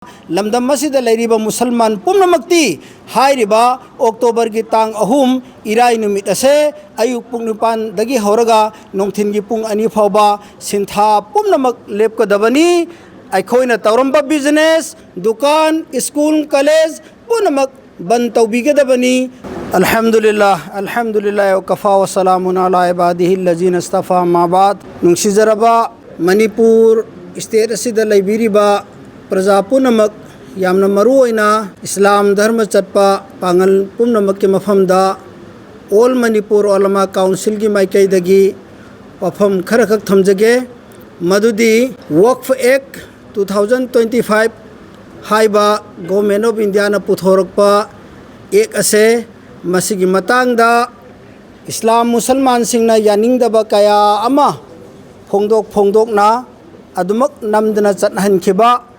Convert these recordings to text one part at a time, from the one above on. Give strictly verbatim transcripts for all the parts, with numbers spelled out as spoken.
ꯂꯝꯗꯝ ꯑꯁꯤꯗ ꯂꯩꯔꯤꯕ ꯃꯨꯁꯜꯃꯥꯟ ꯄꯨꯝꯅꯃꯛꯇꯤ ꯍꯥꯏꯔꯤꯕ ꯑꯣꯛꯇꯣꯕꯔꯒꯤ ꯇꯥꯡ ꯑꯍꯨꯝ ꯏꯔꯥꯏ ꯅꯨꯃꯤꯠ ꯑꯁꯦ ꯑꯌꯨꯛ ꯄꯨꯡ ꯅꯤꯄꯥꯟꯗꯒꯤ ꯍꯧꯔꯒ ꯅꯨꯡꯊꯤꯜꯒꯤ ꯄꯨꯡ ꯑꯅꯤ ꯐꯥꯎꯕ ꯁꯤꯟꯊꯥ ꯄꯨꯝꯅꯃꯛ ꯂꯦꯞꯀꯗꯕꯅꯤ꯫ ꯑꯩꯈꯣꯏꯅ ꯇꯧꯔꯝꯕ ꯕꯤꯖꯤꯅꯦꯁ, ꯗꯨꯀꯥꯟ, ꯁ꯭ꯀꯨꯜ, ꯀꯣꯂꯦꯖ ꯄꯨꯝꯅꯃꯛ ꯕꯟ ꯇꯧꯕꯤꯒꯗꯕꯅꯤ꯫ ꯑꯜꯍꯝꯗꯨꯂꯤꯜꯂꯥꯍ, ꯑꯜꯍꯝꯗꯨꯂꯤꯜꯂꯥꯍ ꯋ ꯀꯐꯥ ꯋ ꯁꯂꯥꯃꯨꯟ ꯑꯂꯥ ꯏꯕꯥꯗꯤꯍꯤ ꯂꯖꯤꯅ ꯏꯁꯇꯐꯥ, ꯑꯃꯥ ꯕꯥꯗ꯫ ꯅꯨꯡꯁꯤꯖꯔꯕ ꯃꯅꯤꯄꯨꯔ ꯁ꯭ꯇꯦꯠ ꯑꯁꯤꯗ ꯂꯩꯕꯤꯔꯤꯕ ꯄ꯭ꯔꯖꯥ ꯄꯨꯝꯅꯃꯛ, ꯌꯥꯝꯅ ꯃꯔꯨ ꯑꯣꯏꯅ ꯏꯁꯂꯥꯝ ꯙꯔꯃ ꯆꯠꯄ ꯄꯥꯡꯒꯜ ꯄꯨꯝꯅꯃꯛꯀꯤ ꯃꯐꯝꯗ ꯑꯣꯜ ꯃꯅꯤꯄꯨꯔ ꯎꯂꯃꯥ ꯀꯥꯎꯟꯁꯤꯜꯒꯤ ꯃꯥꯏꯀꯩꯗꯒꯤ ꯋꯥꯐꯝ ꯈꯔꯈꯛ ꯊꯝꯖꯒꯦ꯫ ꯃꯗꯨꯗꯤ ꯋꯛꯐ ꯑꯦꯛ two thousand twenty five ꯍꯥꯏꯕ ꯒꯣꯔꯃꯦꯟ ꯑꯣꯐ ꯏꯟꯗꯤꯌꯥꯅ ꯄꯨꯊꯣꯔꯛꯄ ꯑꯦꯛ ꯑꯁꯦ, ꯃꯁꯤꯒꯤ ꯃꯇꯥꯡꯗ ꯏꯁꯂꯥꯝ ꯃꯨꯁꯜꯃꯥꯟꯁꯤꯡꯅ ꯌꯥꯅꯤꯡꯗꯕ ꯀꯌꯥ ꯑꯃ ꯐꯣꯡꯗꯣꯛ ꯐꯣꯡꯗꯣꯛꯅ ꯑꯗꯨꯃꯛ ꯅꯝꯗꯅ ꯆꯠꯅꯍꯟꯈꯤꯕ,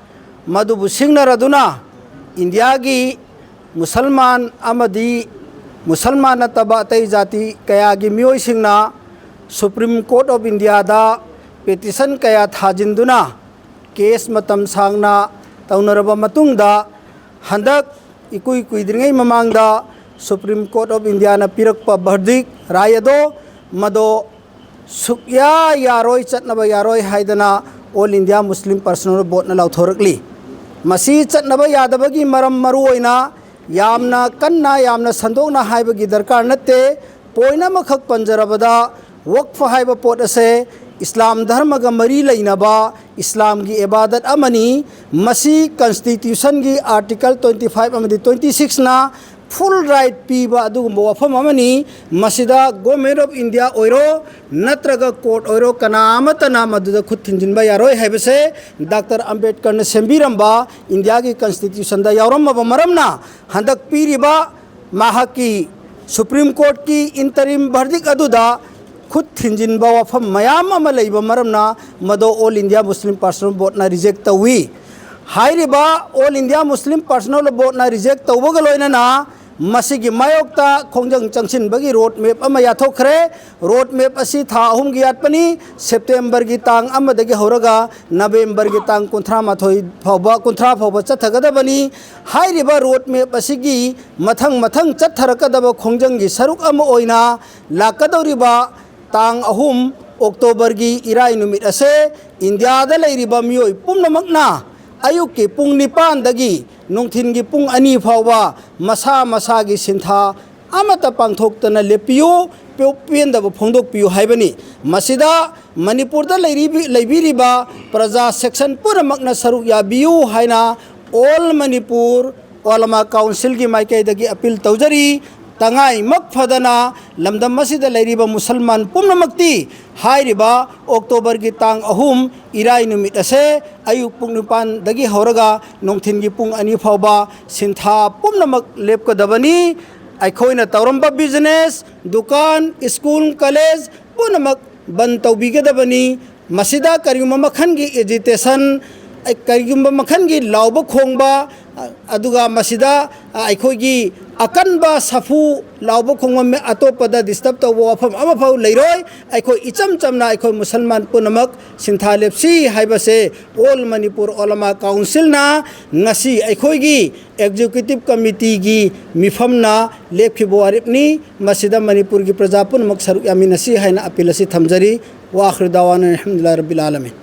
ꯃꯗꯨꯕꯨ ꯁꯤꯡꯅꯔꯗꯨꯅ ꯏꯟꯗꯤꯌꯥꯒꯤ ꯃꯨꯁꯜꯃꯥꯟ ꯑꯃꯗꯤ ꯃꯨꯁꯜꯃꯥꯟ ꯅꯠꯇꯕ ꯑꯇꯩ ꯖꯥꯇꯤ ꯀꯌꯥꯒꯤ ꯃꯤꯑꯣꯏꯁꯤꯡꯅ ꯁꯨꯄ꯭ꯔꯤꯝ ꯀꯣꯔꯠ ꯑꯣꯐ ꯏꯟꯗꯤꯌꯥꯗ ꯄꯦꯇꯤꯁꯟ ꯀꯌꯥ ꯊꯥꯖꯤꯟꯗꯨꯅ ꯀꯦꯁ ꯃꯇꯝ ꯁꯥꯡꯅ ꯇꯧꯅꯔꯕ ꯃꯇꯨꯡꯗ, ꯍꯟꯗꯛ ꯏꯀꯨꯏ ꯀꯨꯏꯗ꯭ꯔꯤꯉꯩ ꯃꯃꯥꯡꯗ ꯁꯨꯄ꯭ꯔꯤꯝ ꯀꯣꯔꯠ ꯑꯣꯐ ꯏꯟꯗꯤꯌꯥꯅ ꯄꯤꯔꯛꯄ ꯚꯔꯗꯤꯛ, ꯔꯥꯏ ꯑꯗꯣ, ꯃꯗꯣ ꯁꯨꯛꯌꯥ ꯌꯥꯔꯣꯏ, ꯆꯠꯅꯕ ꯌꯥꯔꯣꯏ ꯍꯥꯏꯗꯅ ꯑꯣꯜ ꯏꯟꯗꯤꯌꯥ ꯃꯨꯁꯂꯤꯝ ꯄꯔꯁꯅꯦꯜ ꯕꯣꯔꯗꯅ ꯂꯥꯎꯊꯣꯔꯛꯂꯤ꯫ ꯃꯁꯤ ꯆꯠꯅꯕ ꯌꯥꯗꯕꯒꯤ ꯃꯔꯝ ꯃꯔꯨ ꯑꯣꯏꯅ ꯌꯥꯝꯅ ꯀꯟꯅ, ꯌꯥꯝꯅ ꯁꯟꯗꯣꯛꯅ ꯍꯥꯏꯕꯒꯤ ꯗꯔꯀꯥꯔ ꯅꯠꯇꯦ꯫ ꯄꯣꯏꯟ ꯑꯃꯈꯛ ꯄꯟꯖꯔꯕꯗ, ꯋꯛꯐ ꯍꯥꯏꯕ ꯄꯣꯠ ꯑꯁꯦ ꯏꯁꯂꯥꯝ ꯙꯔꯃꯒ ꯃꯔꯤ ꯂꯩꯅꯕ ꯏꯁꯂꯥꯝꯒꯤ ꯏꯕꯥꯗꯠ ꯑꯃꯅꯤ꯫ ꯃꯁꯤ ꯀꯟꯁꯇꯤꯇ꯭ꯌꯨꯁꯟꯒꯤ ꯑꯥꯔꯇꯤꯀꯜ twenty five ꯑꯃꯗꯤ twenty sixꯅ ꯐꯨꯜ ꯔꯥꯏꯠ ꯄꯤꯕ ꯑꯗꯨꯒꯨꯝꯕ ꯋꯥꯐꯝ ꯑꯃꯅꯤ꯫ ꯃꯁꯤꯗ ꯒꯣꯔꯃꯦꯟ ꯑꯣꯐ ꯏꯟꯗꯤꯌꯥ ꯑꯣꯏꯔꯣ ꯅꯠꯇ꯭ꯔꯒ ꯀꯣꯔꯠ ꯑꯣꯏꯔꯣ, ꯀꯅꯥ ꯑꯃꯠꯇꯅ ꯃꯗꯨꯗ ꯈꯨꯠ ꯊꯤꯟꯖꯤꯟꯕ ꯌꯥꯔꯣꯏ ꯍꯥꯏꯕꯁꯦ ꯗꯥꯛꯇꯔ ꯑꯝꯕꯦꯗꯀꯔꯅ ꯁꯦꯝꯕꯤꯔꯝꯕ ꯏꯟꯗꯤꯌꯥꯒꯤ ꯀꯟꯁꯇꯤꯇ꯭ꯌꯨꯁꯟꯗ ꯌꯥꯎꯔꯝꯃꯕ ꯃꯔꯝꯅ, ꯍꯟꯗꯛ ꯄꯤꯔꯤꯕ ꯃꯍꯥꯛꯀꯤ ꯁꯨꯄ꯭ꯔꯤꯝ ꯀꯣꯔꯠꯀꯤ ꯏꯟꯇꯔꯤꯝ ꯚꯔꯗꯤꯛ ꯑꯗꯨꯗ ꯈꯨꯠ ꯊꯤꯟꯖꯤꯟꯕ ꯋꯥꯐꯝ ꯃꯌꯥꯝ ꯑꯃ ꯂꯩꯕ ꯃꯔꯝꯅ ꯃꯗꯨ ꯑꯣꯜ ꯏꯟꯗꯤꯌꯥ ꯃꯨꯁꯂꯤꯝ ꯄꯔꯁꯅꯦꯜ ꯕꯣꯔꯗꯅ ꯔꯤꯖꯦꯛ ꯇꯧꯏ꯫ ꯍꯥꯏꯔꯤꯕ ꯑꯣꯜ ꯏꯟꯗꯤꯌꯥ ꯃꯨꯁꯂꯤꯝ ꯄꯔꯁꯅꯦꯜ ꯕꯣꯔꯗꯅ ꯔꯤꯖꯦꯛ ꯇꯧꯕꯒ ꯂꯣꯏꯅꯅ ꯃꯁꯤꯒꯤ ꯃꯥꯌꯣꯛꯇ ꯈꯣꯡꯖꯪ ꯆꯪꯁꯤꯟꯕꯒꯤ ꯔꯣꯗ ꯃꯦꯞ ꯑꯃ ꯌꯥꯊꯣꯛꯈ꯭ꯔꯦ꯫ ꯔꯣꯗ ꯃꯦꯞ ꯑꯁꯤ ꯊꯥ ꯑꯍꯨꯝꯒꯤ ꯌꯥꯠꯄꯅꯤ꯫ ꯁꯦꯞꯇꯦꯝꯕꯔꯒꯤ ꯇꯥꯡ ꯑꯃꯗꯒꯤ ꯍꯧꯔꯒ ꯅꯕꯦꯝꯕꯔꯒꯤ ꯇꯥꯡ ꯀꯨꯟꯊ꯭ꯔꯥ ꯃꯥꯊꯣꯏ ꯐꯥꯎꯕ, ꯀꯨꯟꯊ꯭ꯔꯥ ꯐꯥꯎꯕ ꯆꯠꯊꯒꯗꯕꯅꯤ꯫ ꯍꯥꯏꯔꯤꯕ ꯔꯣꯗ ꯃꯦꯞ ꯑꯁꯤꯒꯤ ꯃꯊꯪ ꯃꯊꯪ ꯆꯠꯊꯔꯛꯀꯗꯕ ꯈꯣꯡꯖꯪꯒꯤ ꯁꯔꯨꯛ ꯑꯃ ꯑꯣꯏꯅ ꯂꯥꯛꯀꯗꯧꯔꯤꯕ ꯇꯥꯡ ꯑꯍꯨꯝ ꯑꯣꯛꯇꯣꯕꯔꯒꯤ ꯏꯔꯥꯏ ꯅꯨꯃꯤꯠ ꯑꯁꯦ ꯏꯟꯗꯤꯌꯥꯗ ꯂꯩꯔꯤꯕ ꯃꯤꯑꯣꯏ ꯄꯨꯝꯅꯃꯛꯅ ꯑꯌꯨꯛꯀꯤ ꯄꯨꯡ ꯅꯤꯄꯥꯟꯗꯒꯤ ꯅꯨꯡꯊꯤꯟꯒꯤ ꯄꯨꯡ ꯑꯅꯤ ꯐꯥꯎꯕ ꯃꯁꯥ ꯃꯁꯥꯒꯤ ꯁꯤꯟꯊꯥ ꯑꯃꯠꯇ ꯄꯥꯡꯊꯣꯛꯇꯅ ꯂꯦꯞꯄꯤꯌꯨ, ꯄꯦ-, ꯄꯦꯟꯗꯕ ꯐꯣꯡꯗꯣꯛꯄꯤꯌꯨ ꯍꯥꯏꯕꯅꯤ꯫ ꯃꯁꯤꯗ ꯃꯅꯤꯄꯨꯔꯗ ꯂꯩꯔꯤꯕꯤ-, ꯂꯩꯕꯤꯔꯤꯕ ꯄ꯭ꯔꯖꯥ ꯁꯦꯛꯁꯟ ꯄꯨꯝꯅꯃꯛꯅ ꯁꯔꯨꯛ ꯌꯥꯕꯤꯌꯨ ꯍꯥꯏꯅ ꯑꯣꯜ ꯃꯅꯤꯄꯨꯔ ꯑꯣꯂꯃꯥ ꯀꯥꯎꯟꯁꯤꯜꯒꯤ ꯃꯥꯏꯀꯩꯗꯒꯤ ꯑꯄꯤꯜ ꯇꯧꯖꯔꯤ꯫ ꯇꯉꯥꯏꯃꯛ ꯐꯗꯅ ꯂꯝꯗꯝ ꯑꯁꯤꯗ ꯂꯩꯔꯤꯕ ꯃꯨꯁꯜꯃꯥꯟ ꯄꯨꯝꯅꯃꯛꯇꯤ ꯍꯥꯏꯔꯤꯕ ꯑꯣꯛꯇꯣꯕꯔꯒꯤ ꯇꯥꯡ ꯑꯍꯨꯝ ꯏꯔꯥꯏ ꯅꯨꯃꯤꯠ ꯑꯁꯦ ꯑꯌꯨꯛ ꯄꯨꯡ ꯅꯤꯄꯥꯟꯗꯒꯤ ꯍꯧꯔꯒ ꯅꯨꯡꯊꯤꯟꯒꯤ ꯄꯨꯡ ꯑꯅꯤ ꯐꯥꯎꯕ ꯁꯤꯟꯊꯥ ꯄꯨꯝꯅꯃꯛ ꯂꯦꯞꯀꯗꯕꯅꯤ꯫ ꯑꯩꯈꯣꯏꯅ ꯇꯧꯔꯝꯕ ꯕꯤꯖꯤꯅꯦꯁ, ꯗꯨꯀꯥꯟ, ꯁ꯭ꯀꯨꯜ, ꯀꯣꯂꯦꯖ ꯄꯨꯝꯅꯃꯛ ꯕꯟ ꯇꯧꯕꯤꯒꯗꯕꯅꯤ꯫ ꯃꯁꯤꯗ ꯀꯔꯤꯒꯨꯝꯕ ꯃꯈꯜꯒꯤ ꯑꯦꯖꯤꯇꯦꯁꯟ, ꯀꯔꯤꯒꯨꯝꯕ ꯃꯈꯜꯒꯤ ꯂꯥꯎꯕ ꯈꯣꯡꯕ, ꯑꯗꯨꯒ ꯃꯁꯤꯗ ꯑꯩꯈꯣꯏꯒꯤ ꯑꯀꯟꯕ ꯁꯥꯐꯨ ꯂꯥꯎꯕ ꯈꯣꯡꯕ ꯃꯤ-, ꯑꯇꯣꯞꯄꯗ ꯗꯤꯁꯇꯔꯕ ꯇꯧꯕ ꯋꯥꯐꯝ ꯑꯃꯐꯥꯎ ꯂꯩꯔꯣꯏ꯫ ꯑꯩꯈꯣꯏ ꯏꯆꯝ ꯆꯝꯅ ꯑꯩꯈꯣꯏ ꯃꯨꯁꯜꯃꯥꯟ ꯄꯨꯝꯅꯃꯛ ꯁꯤꯟꯊꯥ ꯂꯦꯞꯁꯤ ꯍꯥꯏꯕꯁꯦ ꯑꯣꯜ ꯃꯅꯤꯄꯨꯔ ꯑꯣꯂꯃꯥ ꯀꯥꯎꯟꯁꯤꯜꯅ ꯉꯁꯤ ꯑꯩꯈꯣꯏꯒꯤ ꯑꯦꯛꯖꯤꯀ꯭ꯌꯨꯇꯤꯕ ꯀꯃꯤꯇꯤꯒꯤ ꯃꯤꯐꯝꯅ ꯂꯦꯞꯈꯤꯕ ꯋꯥꯔꯦꯞꯅꯤ꯫ ꯃꯁꯤꯗ ꯃꯅꯤꯄꯨꯔꯒꯤ ꯄ꯭ꯔꯖꯥ ꯄꯨꯝꯅꯃꯛ ꯁꯔꯨꯛ ꯌꯥꯃꯤꯟꯅꯁꯤ ꯍꯥꯏꯅ ꯑꯄꯤꯜ ꯑꯁꯤ ꯊꯝꯖꯔꯤ꯫ ꯋꯥꯈ꯭ꯔ ꯗꯥꯋꯥꯅ ꯑꯜꯍꯝꯗꯨꯂꯤꯜꯂꯥꯍꯤ ꯔꯕꯤꯜ ꯑꯥꯂꯃꯤꯟ꯫